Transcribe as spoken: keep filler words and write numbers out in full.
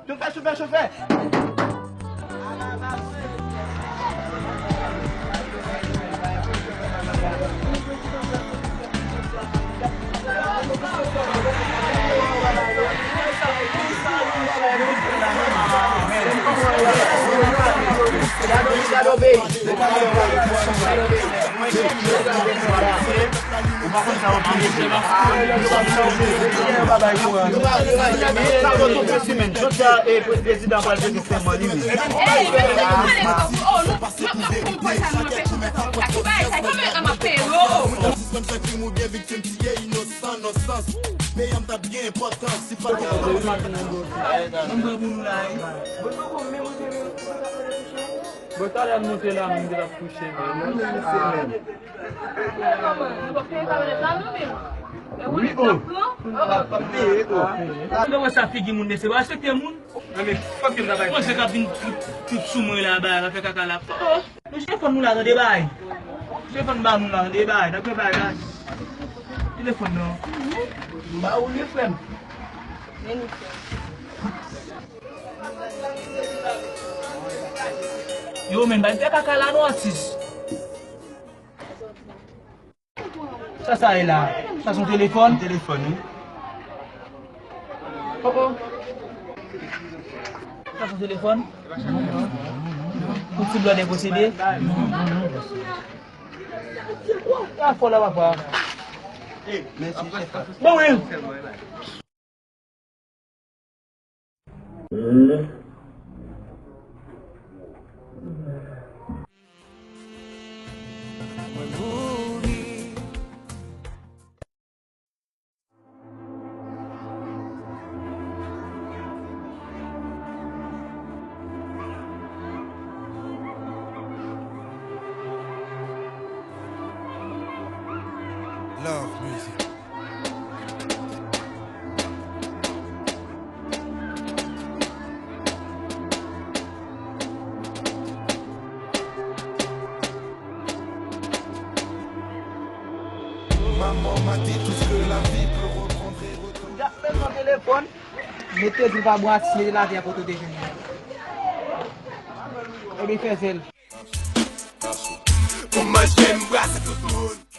Chofè, chofè, chofè! Jodi a, eh, pre-, prezidan pral pete sèman li menm. Ey, men, men, men, oh, nou, m ap, m ap konprann sa, nou anpeche fè sa, ki bagay sa, kòman m ap peye yo? Sispann fè krim oubyen viktim tiye inosan nan sans. Peyi a m t ap gen enpòtans si pa t gen. Mwen bwè pou nou la, wi. Bon, talè m monte la, mwen te ap kouche, men. Wi, o. Mwen wè sa figi moun, mesye, pa respekte moun. Mwen se k ap vin tout, tout sou mwen la, ba, la fè kaka la. Oh, oh. Nou telefòn nou la, tande bay. Telefòn ba nou la, tande bay. N ap fè bay la. Telefòn nan. M ba ou li, frè m. Yo, men, bay fè kaka la, non, atis. Sa sa ye la? Sa se yon telefòn? Telefòn, wi. Oh, oh. Sa se yon telefòn? Pou ti blòdè posede? Sa fò la, papa. Mèsi, chèf. Bon, wi. Love music. Maman m'a dit tout ce que la vie peut reprendre et retourner. Mete dlo pa bwat, mete latè a kote w te jwenn li. Ebyen fè zèl. Pou manje m brase tout moun.